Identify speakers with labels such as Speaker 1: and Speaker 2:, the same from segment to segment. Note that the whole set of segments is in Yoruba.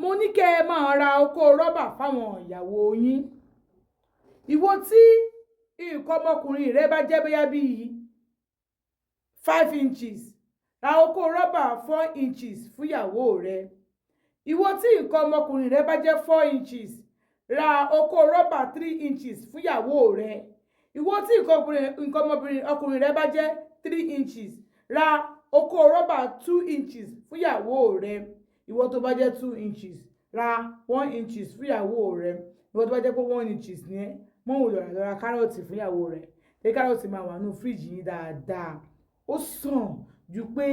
Speaker 1: Mo ní kẹ́ ẹ máa ra okó rọ́bà fáwọn ìyàwó yín. Ìwọ tí nǹkan ọmọkùnrin rẹ bá jẹ́ bóyá bíi 5 inches, ra okó rọ́bà 4 inches fúnyàwó rẹ. Ìwọ tí nǹkan ọmọkùnrin rẹ bá jẹ́ 4 inches, ra okó rọ́bà 3 inches fúnyàwó rẹ. Ìwọ tí nǹkan ọmọkùnrin rẹ bá jẹ́ 3 inches, ra okó rọ́bà 2 inches fúnyàwó rẹ. Ìwọ tó bá jẹ́ 2 inches, ra 1 inches fúnyàwó rẹ. Ìwọ tó bá jẹ́ pé 1 inches ni ẹ́, mọ́ wò lọ́ra lọ́ra carrot fúnyàwó rẹ, pé carrot máa wà nínú fíríjì yín dáadáa. Ó sàn ju pé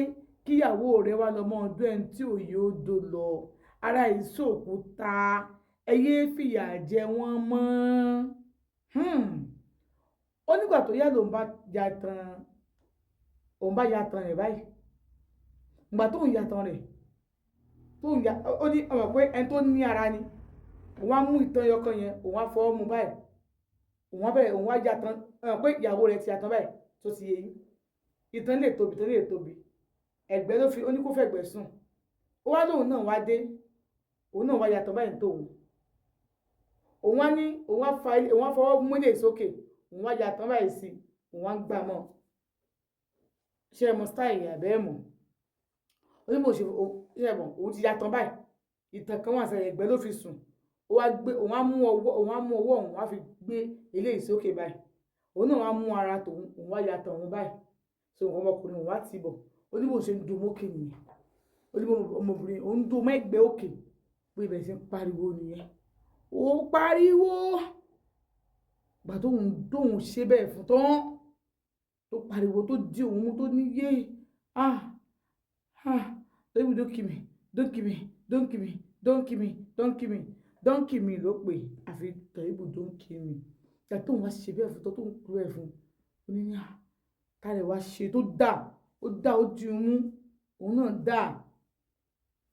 Speaker 1: kíyàwó rẹ wá lọ mọ́ ọdún ẹni tí òye ó do lọ. Ara ìsòkúta, ẹ yéé fìyà jẹ wọ́n mọ́. Ó nígbà tó yá lòun bá ya tán, òun bá ya tán rẹ̀ báyìí. Ìgbà tó ń ya tán rẹ̀, tó ń ya, ó ní ọmọ pé ẹni tó ní ara ni. Òun á mú ìtàn ẹyọkan yẹn, òun á fọwọ́ mu báyìí. Òun á bẹ̀rẹ̀, òun á ya tán, ọmọ pé ìyàwó rẹ̀ ti ya tán báyìí tó ti yé yín. Ìtàn lè tóbi, ìtàn lè tóbi. Ẹ̀gbẹ́ ló fi, ó ní kó fẹ̀gbẹ́ sùn. Ó wá lóun náà wá dé, òun náà wá ya tán báyìí tóun. Òun á ní, òun á fa, òun á fọwọ́ mú ilé sókè, òun á ya tán báyìí sí, òun á gbà mọ́. Ṣé ẹ mọ style àbẹ́ ẹ̀ mọ̀? Ó ní bó ṣe, ṣé ẹ mọ̀, òun ti ya tán báyìí. Ìtàn kan wà sẹ́yìn, ẹ̀gbẹ́ ló fi sùn. Ó wá gbé, òun á mú ọwọ́, òun á mú ọwọ́ òun á fi gbé eléyìí sókè báyìí. Òun náà wá mú ara tòun, òun wá ya tán òun báyìí. So nǹkan ọmọkùnrin òun wá tì bọ̀. Ó ní bó ṣe ń dùn mókè nìyẹn. Ó ní bó ọmọbìnrin òun dùn mẹ́gbẹ́ òkè. Bí ibẹ̀ ṣe ń pariwo nìyẹn. Ó pariwo. Ìgbà tóun ṣe bẹ́ẹ̀ fún tán, tó pariwo, tó di òun mú, tó ní yé, ah, ah, baby, don't kill me, don't kill me, don't kill me, don't kill me, don't kill me, don't kill me ló pè. Àfi Toyibu, don't kill me. Ìgbà tóun wá ṣe bẹ́ẹ̀ fún tán, tóun kúrò ẹ̀ fún, ó ní ní à, ká lè wá ṣe tó dà, ó dà, ó di òun mú, òun náà dà.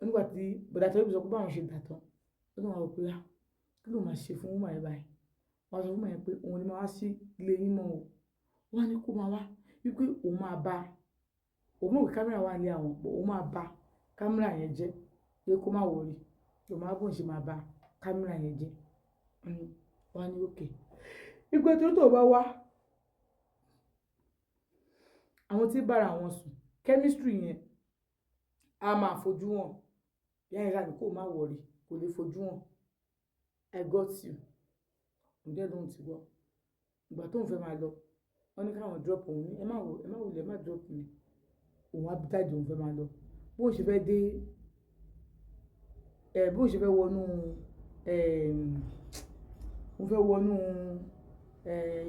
Speaker 1: Ó nígbà tí bọ̀dá Toyibu sọ pé báwọn ṣe dà tán, ó ní wọn rò pé, ah, kí ló máa ṣe fún woman yẹn báyìí? Wọ́n sọ fún woman yẹn pé òun ni máa wá sí ilé yín mọ́ o. Wọ́n á ní kó máa wá, wípé òun máa bá, òun mọ̀ pé camera wà ní àwọn, but òun máa bá camera yẹn jẹ́, pé kó má worry, òun máa bóun ṣe máa bá camera yẹn jẹ́. Wọ́n á ní okay. Wípé torí tó bá wá, àwọn tí ń bá ara wọn sùn, chemistry yẹn a máa fojú hàn. Ìyá yẹn ṣáà ní kó má worry, kò lè fojú hàn. I got you. Òun dẹ́ lóhun ti gbọ́. Ìgbà tóun fẹ́ máa lọ, wọ́n ní káwọn drop òun ní, ẹ má wò, ẹ má wulẹ̀, ẹ má drop mi. Òun á jáde, òun fẹ́ máa lọ. Bóun ṣe fẹ́ dé, ẹ bóun ṣe fẹ́ wọnú, òun fẹ́ wọnú,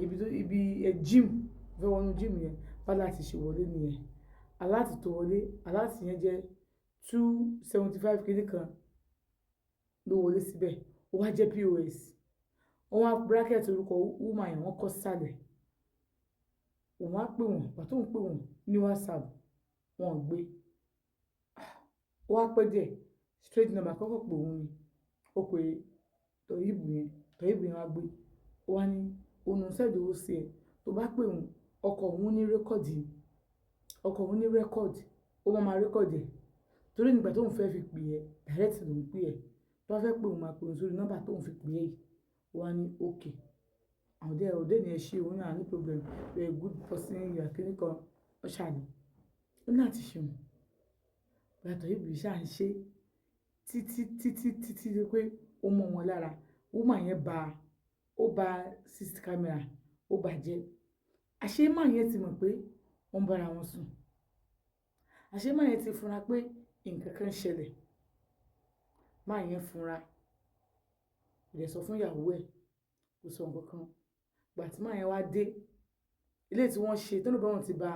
Speaker 1: ibi tó, ibi, gym, òun fẹ́ wọnú gym yẹn, bá láti ṣe wọlé nìyẹn. Alert tó wọlé, alert yẹn jẹ́ 275 kìíní kan ló wọlé síbẹ̀. Ó wá jẹ́ POS. Wọ́n wá bracket orúkọ woman yẹn, wọ́n kọ sálẹ̀. Òun á pè wọ́n, ìgbà tó ń pè wọ́n ní WhatsApp, wọ́n ò gbé. Ó wá pẹ́ díẹ̀, straight number kọ́kọ́ pè òun ni. Ó pe Toyibu yẹn, Toyibu yẹn wá gbé. Ó wá ní òun ń send owó sí ẹ. Tó bá pè òun, ọkọ òun ní record, ọkọ òun ní record, ó máa ma record ẹ̀. Torí nígbà tó ń fẹ́ fi pè ẹ́, direct ló ń pè ẹ́. Tó bá fẹ́ pè òun, máa pè òun sórí nọ́mbà tó ń fi pè ẹ́ yìí. Ó wá ní okay. Àwọn dẹ́, ọ̀dẹ́ ni ẹ ṣe, òun náà no problem. You are a good person, you are kíní kan. Ó ṣàní. Ó ní láti ṣe òun. Ìgbà Toyibu yìí ṣà ń ṣe títí, títí, títí dé pé ó mọ́ wọn lára. Woman yẹn ba, ó ba CC camera, ó bàjẹ́. Àṣé man yẹn ti mọ̀ pé wọ́n ń bá ara wọn sùn. Àṣé man yẹn ti fura pé nǹkan kan ṣẹlẹ̀. Man yẹn fura. Kò dẹ̀ sọ fún ìyàwó ẹ̀, kò sọ nǹkan kan. Ìgbà tí man yẹn wá dé, ilé tí wọ́n ṣe, tó ní bá wọn ti ba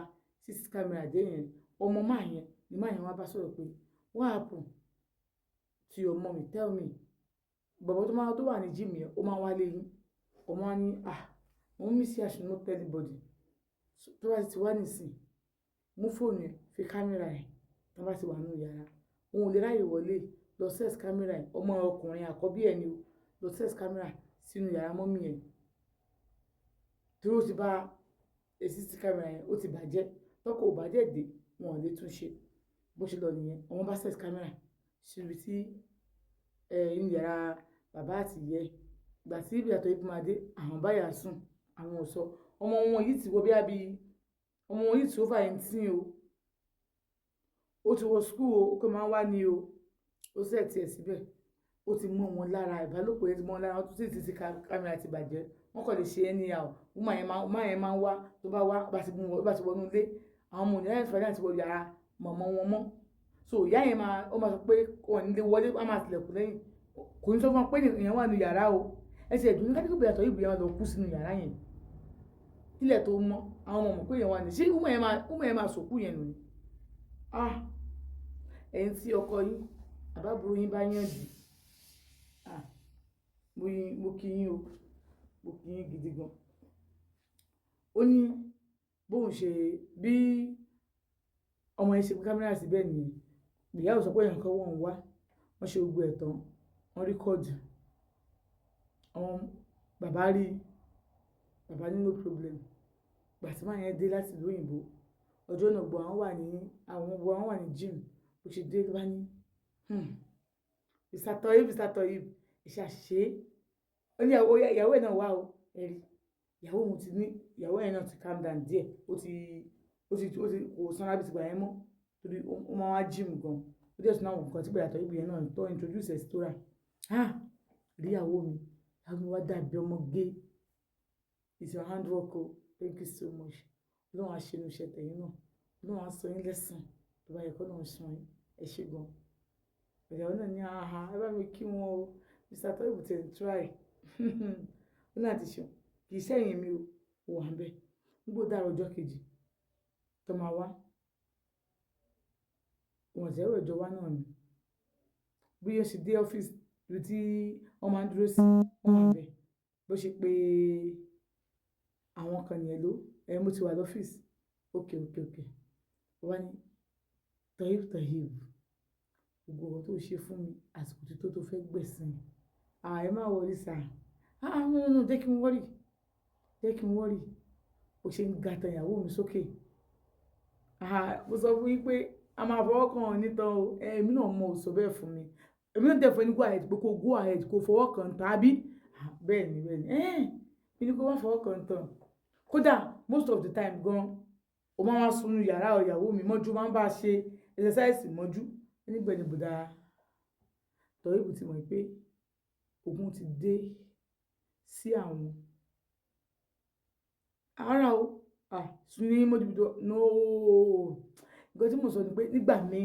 Speaker 1: CC camera jẹ́ yẹn, ọmọ man yẹn ni man yẹn wá bá sọ̀rọ̀ pé what happen to your mommy? Tell me. Bọ̀bọ́ tó máa, tó wà ní gym yẹn, ó máa ń wá lé yín. Ọmọ á ní, ah, mummy say I should not tell anybody. Tó bá ti wá nísìnyí, mú fóònù ẹ, fi camera ẹ̀, tó bá ti wà nínú yàrá. Òun ò lè ráyè wọlé lọ set camera ẹ̀. Ọmọ ọkùnrin àkọ́bí ẹ̀ ni o. Lọ set camera sínú yàrá mummy ẹ̀. Torí ó ti bá CC camera yẹn, ó ti bàjẹ́. Tọkọ ò bá dẹ̀ dé, wọn ò lè tún ṣe. Bó ṣe lọ nìyẹn. Ọmọ bá set camera sí ibi tí Inú yàrá bàbá àti ìyá ẹ̀. Ìgbà tí ìyá Toyib máa dé, àwọn bá ìyá sùn, àwọn ò sọ. Ọmọ wọn yìí ti wọ bí àbí ọmọ wọn yìí ti over 18 o. Ó ti wọ school o, ó kàn máa ń wá ní o. Ó set ẹ̀ síbẹ̀. Ó ti mọ́ wọn lára, ìbálòpọ̀ yẹn ti mọ́ wọn lára. Wọ́n tún sì ti camera ti bàjẹ́. Wọ́n kàn lè ṣe anyhow. Woman yẹn máa ń wá, tó bá wá, bá ti mú wọn, bá ti wọ inú ilé, àwọn ọmọ ò ní láǹfààní àti wọ yàrá mọ̀mọ́ wọn mọ́. So ìyá yẹn máa, ó máa sọ pé wọ́n ní lè wọlé, wọ́n máa tilẹ̀kùn lẹ́yìn. Kò ní sọ fún wọn pé èèyàn wà nínú yàrá o. Ẹ ṣe ẹ̀dùn ní ká ní pé ìyá Toyib yẹn lọ kú sínú yàrá yẹn. Kílẹ̀ tó mọ́, àwọn ọmọ mọ̀ pé èèyàn wà ní. Ṣé woman yẹn máa sòkú yẹn nù ni? Ah! Ẹ̀yin tí ọkọ yín, àbí àbúrò yín bá yàn dì. Ah! Mo kí yín o. Mo kí yín gidi gan. Ó ní bóun ṣe bí ọmọ yẹn ṣe gbé camera síbẹ̀ nìyẹn. Ìyá ò sọ pé èèyàn kan wọ́n ń wá. Wọ́n ṣe gbogbo ẹ̀ tán. Wọ́n record. Àwọn bàbá rí, bàbá ní no problem. Ìgbà tí man yẹn dé láti ìlú òyìnbó, ọjọ́ náà gbogbo àwọn wà ní, àwọn gbogbo àwọn wà ní gym. Bó ṣe dé ló bá ní, Mr. Toyib, Mr. Toyib, ẹ ṣe àṣẹ." Ó ní ìyàwó ẹ̀ náà wá o. Ẹ rí, ìyàwó òun ti ní, ìyàwó ẹ̀ náà ti calm down díẹ̀. Ó ti kò sanra bí ti gbà yẹn mọ́. Torí ó máa wá gym gan. Ó dẹ̀ tún àwọn nǹkan tí Bọ̀dá Toyib yẹn náà tó introduce ẹ̀ sí tó rà. Ah! Rí ìyàwó mi, ìyàwó mi wá dàbí ọmọge. It's your handwork o. Thank you so much. Ọlọ́run á ṣe inú iṣẹ́ tẹ̀yìn náà. Ọlọ́run á san yín lẹ́san. Tó bá yẹ kó Ọlọ́run san yín. Ẹ ṣé gan. Ìyàwó náà ní, "Àhá, ẹ bá mi kí wọn o. Mr. Toyib ti ń try." Ó náà ti ṣeun. Kì í ṣẹ̀yìn mi o. Ó wà níbẹ̀. Nígbà ó dára ọjọ́ kejì tó máa wá. Wọn ò tẹ́wọ̀ ìjọ wá náà ni. Bí ó ṣe dé ọ́fíìsì ibi tí wọ́n máa ń dúró sí, wọ́n wà níbẹ̀. Bó ṣe pé àwọn kan nìyẹn ló, "Ẹ mo ti wà lọ́fíìsì." Okay. Ó wá ní, "Toyib, Toyib, gbogbo ọ̀rọ̀ tó ṣe fún mi, àsìkò tí tó fẹ́ gbẹ̀san. Ah, ẹ má worry sir. Ah, no, no, no, jẹ́ kí n worry. Jẹ́ kí n worry. Bó ṣe ń ga tan ìyàwó mi sókè. Ah, mo sọ fún yín pé a máa fọwọ́ kàn ọ́ nítan o. Èmi náà mọ̀ ò sọ bẹ́ẹ̀ fún mi. Èmi náà dẹ̀ fún ẹ ní go ahead pé kó go ahead kó fọwọ́ kàn tàbí. Ah, bẹ́ẹ̀ ni, bẹ́ẹ̀ ni. Mi ní kó má fọwọ́ kàn tán. Kódà most of the time gan, o máa wá sunu yàrá ìyàwó mi mọ́jú, máa ń bá a ṣe exercise mọ́jú." Níbẹ̀ ni Bọ̀dá Toyib ti mọ̀ pé ogun ti dé sí àwọn. Rárá o. Ah, sùn ní mọ́jú bí no. Nǹkan tí mò ń sọ ni pé nígbà míì,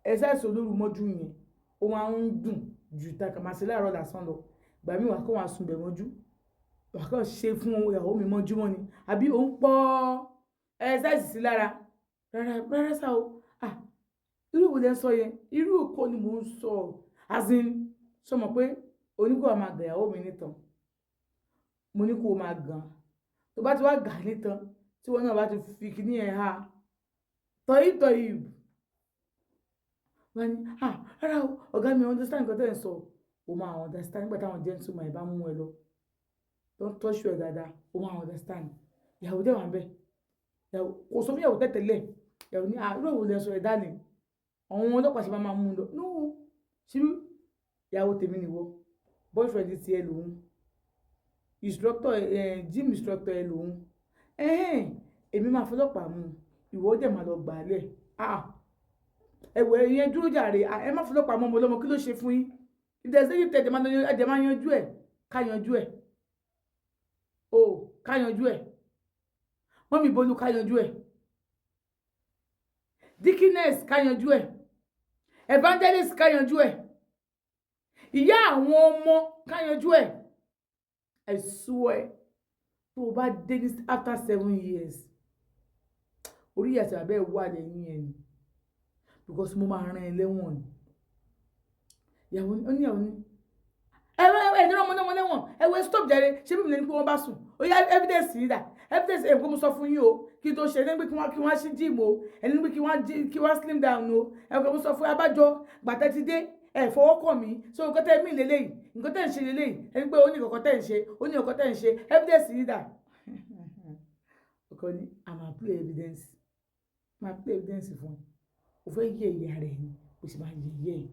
Speaker 1: exercise olóru mọ́jú yẹn, ó máa ń dùn ju ìta kà máa ṣe láàárọ̀ lásán lọ. Ìgbà míì wà kó wá sùn bẹ̀ mọ́jú. Wà kàn ṣe fún ìyàwó mi mọ́júmọ́ ni. Àbí ó ń pọ́ exercise sí lára. Rárá, rárá sá o. Ah, irú wo lẹ ń sọ yẹn? Irú kọ́ ni mò ń sọ. As in, ṣé o mọ̀ pé o ní kó máa gàn ìyàwó mi nítan. Mo ní kó máa gàn. Tó bá ti wá gàn nítan, tí ìwọ náà bá ti fi kíní ẹ̀ ha. Toyib, Toyib. Wọ́n ní, "Ah, rárá o, ọ̀gá mi understand nǹkan tí ẹ̀ ń sọ." O máa understand nígbà tí àwọn gentleman ẹ̀ bá mú ẹ lọ. Tó ń tọ́jú ẹ dáadáa, o máa understand. Ìyàwó dẹ̀ wà níbẹ̀. Kò sọ fún ìyàwó tẹ́tẹ̀lẹ̀. Ìyàwó ní, "Ah, irú èwo lẹ ń sọ ẹ darling. Àwọn ọlọ́pàá ṣe máa máa mú un lọ." No, ṣíbí ìyàwó tèmi ni ìwọ. Boyfriend ti ẹ lòun. Instructor, gym instructor ẹ lòun. Ẹ̀hẹn, èmi máa fọlọ́pàá mú un. Ìwọ dẹ̀ máa lọ gbà á lẹ̀. Ah, ẹ̀wẹ̀ ìyẹn dúró jàre. Ah, ẹ má fọlọ́pàá mú ọmọ ọlọ́mọ, kí ló ṣe fún yín? If there is anything, ẹ dẹ̀ máa yanjú ẹ̀. Ká yanjú ẹ̀. O, ká yanjú ẹ̀. Mummy Bólú, ká yanjú ẹ̀. Deaconess, ká yanjú ẹ̀. Evangelist, ká yanjú ẹ̀. Ìyá àwọn ọmọ, ká yanjú ẹ̀. I swear, tó o bá dé ní after 7 years, orí ìyá àti bàbá ẹ̀ wà lẹ́yìn ẹ̀ ni. Because mo máa rán ẹ lẹ́wọ̀n ni. Ìyàwó ní, ó ní ìyàwó ní, ẹ ẹ ní ọmọ náà lẹ́wọ̀n. Ẹ wẹ stop jàre. Ṣé bí mi lè ní pé wọ́n bá sùn? Ó yá, evidence yìí dà? Evidence ẹ̀ kó mo sọ fún yín o. Kí n tó ṣe ẹni pé kí wọ́n ṣí gym o. Ẹni pé kí wọ́n slim down o. Ẹ kò mo sọ fún abájọ gbàtẹ́ ti dé. Ẹ fọwọ́ kàn mí. So nǹkan tẹ́ mí lélẹ́yìí, nǹkan tẹ́ ń ṣe lélẹ́yìí. Ẹni pé ó ní nǹkan tẹ́ ń ṣe, ó ní nǹkan tẹ́ ń ṣe. Evidence yìí dà? Ọkọ ní, a máa play evidence. Máa play evidence fún ẹ. O fẹ́ yẹ ìyá rẹ̀ ni, o sì máa yẹ ìyá ẹ̀.